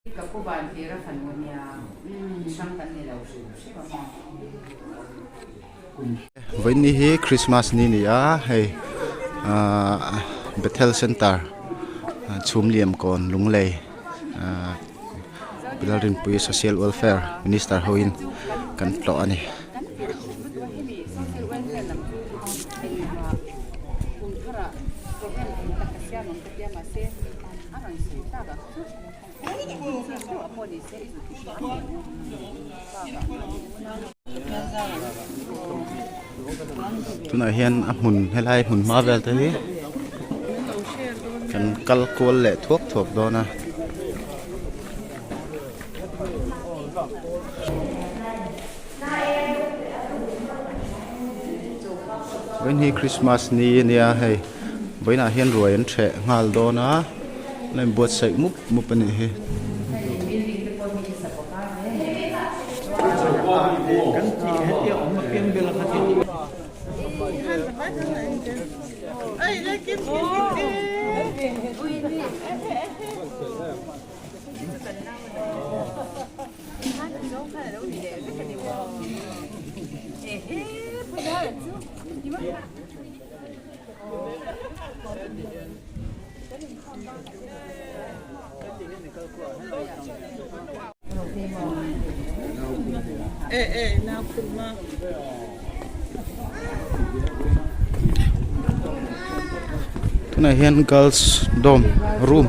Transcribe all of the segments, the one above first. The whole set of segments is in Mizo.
Ka pu Vantir a fanu nia, mi hrang kan ni lo hrim hrim a maw? Vawiin hi Christmas ni a ni a, hei ahh Bethel Center Chhumliam kawn Lunglei ahh Pilalrinpui Social Welfare Minister hoin kan tlawh a ni. Tunah hian a hmun helai hmun hma vel te hi kan kal kual leh thuak thuak dawn a. Vawiin hi Christmas ni a nia hei vawiinah hian ruai an ṭheh nghal dawn a la inbuatsaih mup mup a nih hi. Tunah hian girls dorm room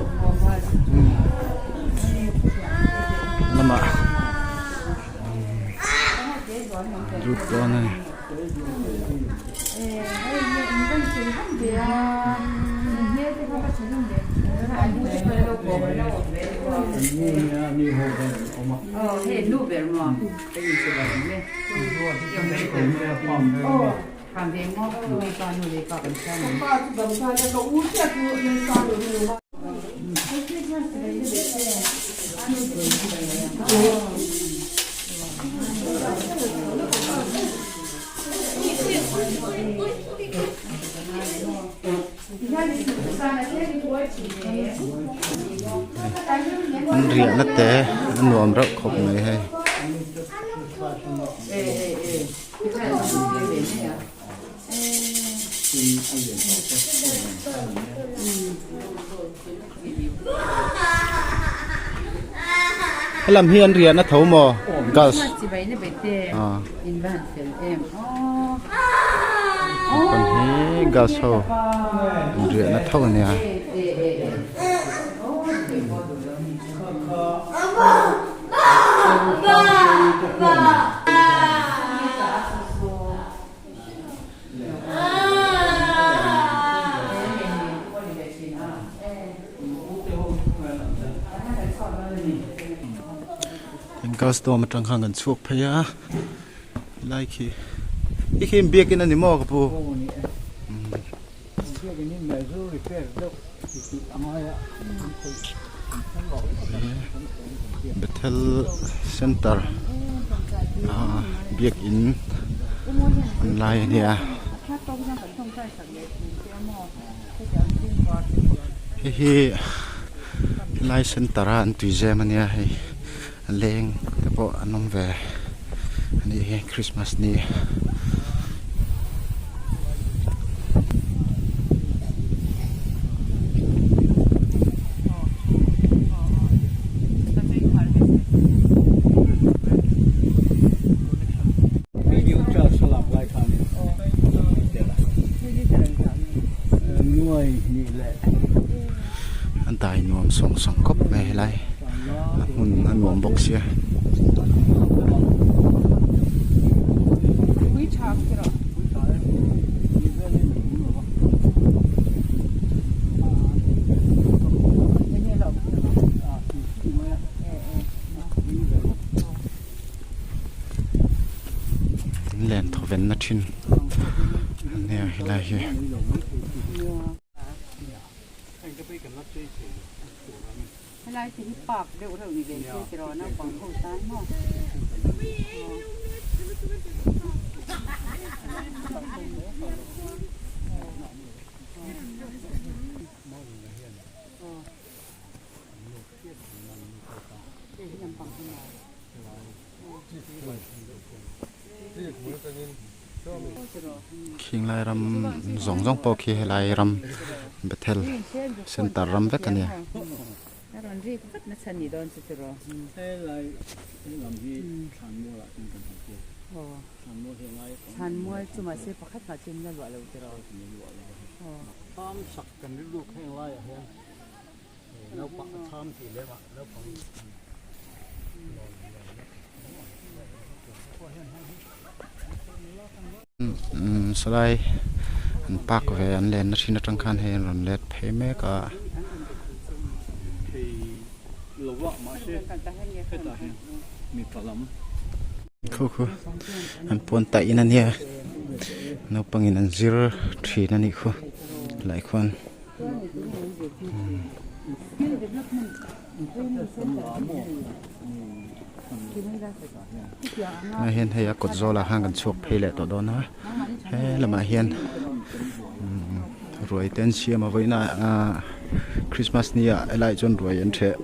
lamah lut dawn a ni. An riahna te a nuam reuh khawp mai hei. Helam hi an riahna tho maw girls naupang hi girls ho an riahna tho a nia. Girls dorm atang khan kan chhuak phei a helai khi hi khi biakin a ni maw ka pu. Bethel center ah biakin an lai a nia hei hi helai center a an tui zem a nia hei leng te pawh an awm ve a nih hi Christmas ni. A dai nuam sawng sawng khawp mai helai a hmun a nuam bawk sia. Len thawven na thin a nia helai hi. Helai te hi park deuh reuh ni ve se tiraw naupang ho tan maw. Khing lai ram zawng zawng pawh khi helai ram Bethel center ram vek a nia. Salai an park ve an lenna thin atang khan hei an rawn let phei mek a. Khu khu an pawn taih in ania naupang in an zir thin anih khu helai khuan. Tunah hian hei a kawt zawlah khan kan chhuak phei leh tawh dawn a he lamah hian ruai te an siam a vawiin ah christmas ni ah helaiah chuan ruai an ṭheh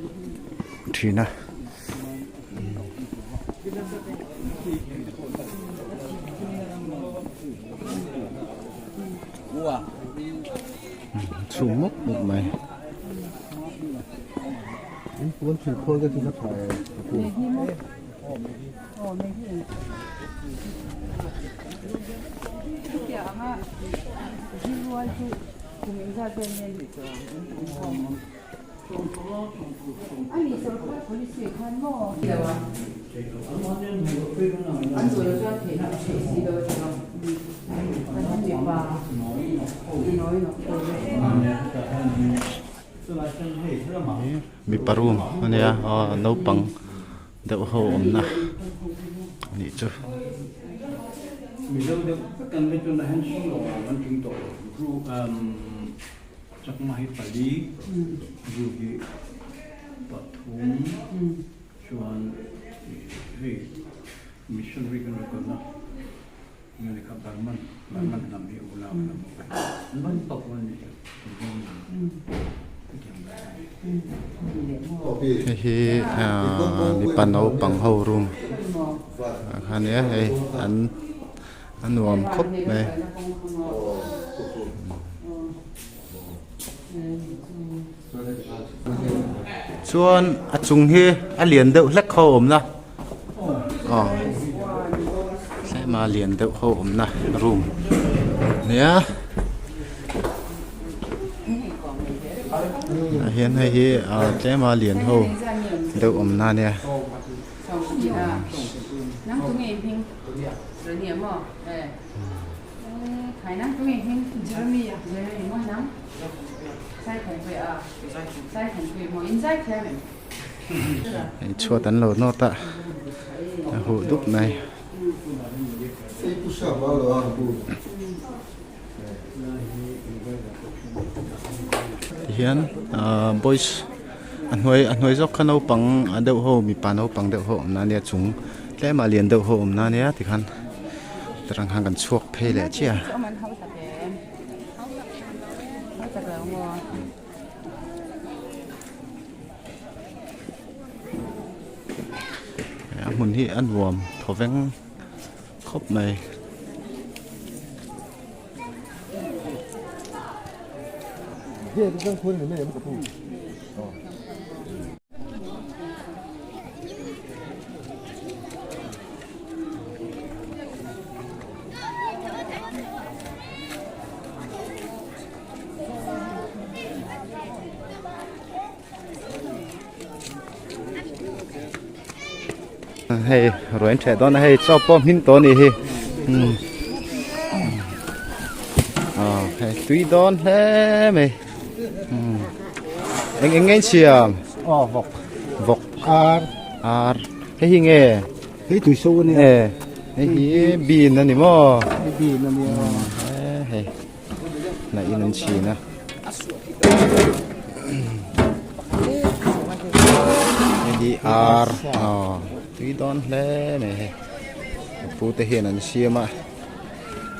ṭhin a. Chhum mup mup mai. Mipa room a nia aw naupang deuh ho awmna a nih chu. Chakma hi pali, Bru hi pathum chuan hei missionary kan rawn kalna nge kha Burman, Burman hnam hi unau an awm bawk a, an van pak a ni Hei hi mipa naupang ho room ah khan nia hei an. A nuam khawp mai. Chuan a chung hi a lian deuh hlek ho awmna aw tlema lian deuh ho awmna room nia ah hian hei hi tlema lian ho deuh awmna ania. Hei chhuat an lo nawt a a huh dup mai. Tihian ahh boys a hnuai a hnuai zawk kha naupang a deuh ho mipa naupang deuh ho awmna ania chung tlem ah lian deuh ho awmna ania tikhan tarang khan kan chhuak phei leh chiah a. A hmun hi a nuam thawveng khawp mai. Hei ruai an ṭheh dawn a hei chaw pawh hmin tawh a nih hi umm aw hei tui dawn hle mai umm eng eng nge in siam aw vawk vawk ar ar hei hi nge hei tui so a nia e hei hi bean a ni maw hei bean a nia hei. Hnah in an chhin a. Hei hi ar aw tui dawn hle mai hei ka pu te hian an siam a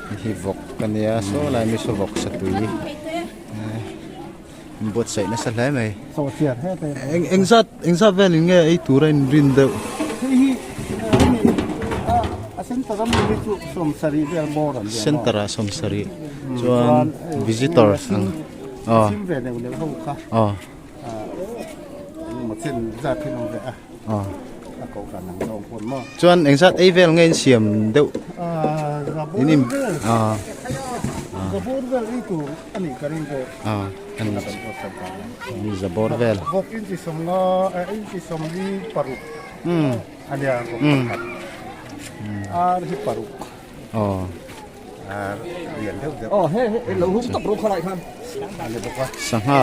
hei hi vawk a nia saw lai mi saw vawk sa tui. Inbuatsaih nasa hle mai. Eng engzat engzat velin nge ei tura in rin deuh? Hei hi hemi a center a mi hi chu sawmsarih vel bawr an nia maw? Center ah sawmsarih chuan visitors ang aw sim ve neuh neuh ho kha aw engemaw chen zat hi an awm ve a aw a kohhran ang zawng pawn maw? Chuan engzat ei vel nge in siam deuh? Zabur vel zabur vel ei tur a nih ka ring bawk. Mi zabawr vel. Vawk inchi sawmnga inchi sawmli paruk a nia vawk pakhat. Ar hi paruk. Aw. Ar lian deuh deuh. Aw he he lo hum tawp ro khalai khan. A ni bawk a. Sangha.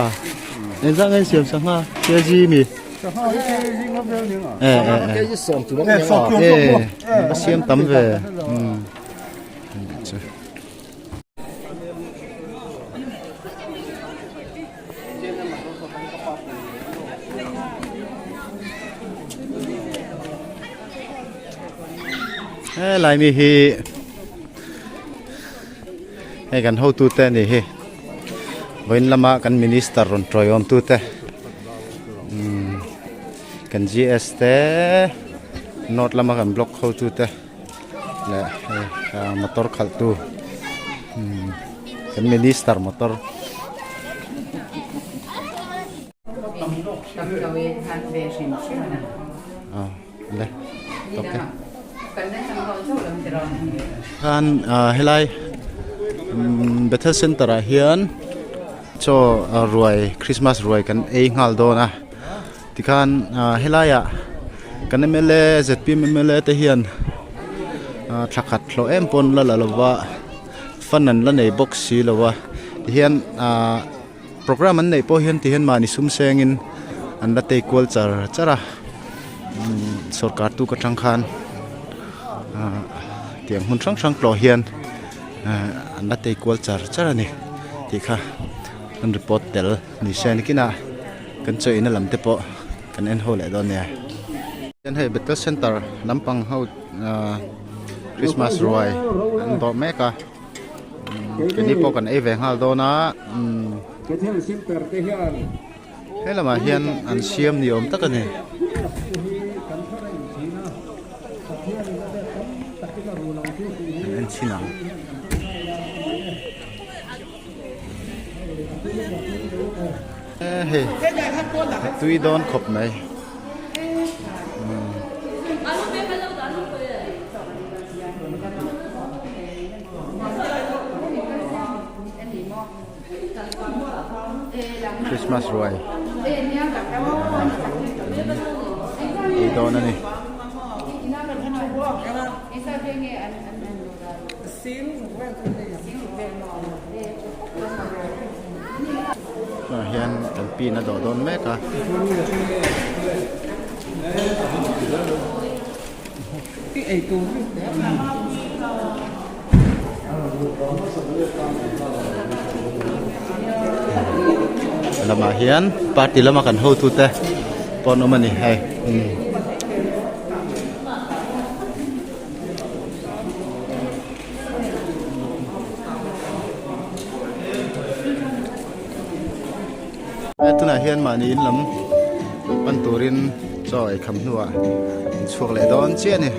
Engzah nge siam sangha? Kg mi. Sangha hi kg nga vel ni nga. Eh eh eh. Kg sawm chu lam ni nga. Eh, a siam tam ve. Chu. Helai mi hi hei kan hotute a ni hi vawiin lama kan minister rawn tawiawm tute umm kan GS te north lama kan block hotute. leh hei motor khalh tu kan minister motor. Khan helai Bethel center ah hian chaw ruai Christmas ruai kan ei nghal dawn a Tikhan helai ah kan mla zpm mla te hian thla khat hlawh em pawn la la lova fund an la nei bawk si lo a tihian ahh programme an neih pawh hian tihian mahni sum sengin an la tei kual char char a sorkar tuk atang khan ahh tiang hmun hrang hrang tlawh hian ahh an la tei kual char char a ni tih kha an report tel ni se nikinah. Kan chawihna lam te pawh kan en ho leh dawn nia. Hian hei Bethel Center lampang ho ahh Christmas ruai an dawh mek a keini pawh kan ei ve nghal dawn a umm he lamah hian an siam ni awm tak a ni. An en chhin ang. Hei tui dawn khawp mai Christmas ruai ei dawn a ni. Tunah hian kan pin a dawh dawn mek a. Lamah hian party lama kan hotute pawh an awm a ni hei. Tunah hian mahni in lam pan turin chaw ei kham hnuah an chhuak leh dawn chiah a ni.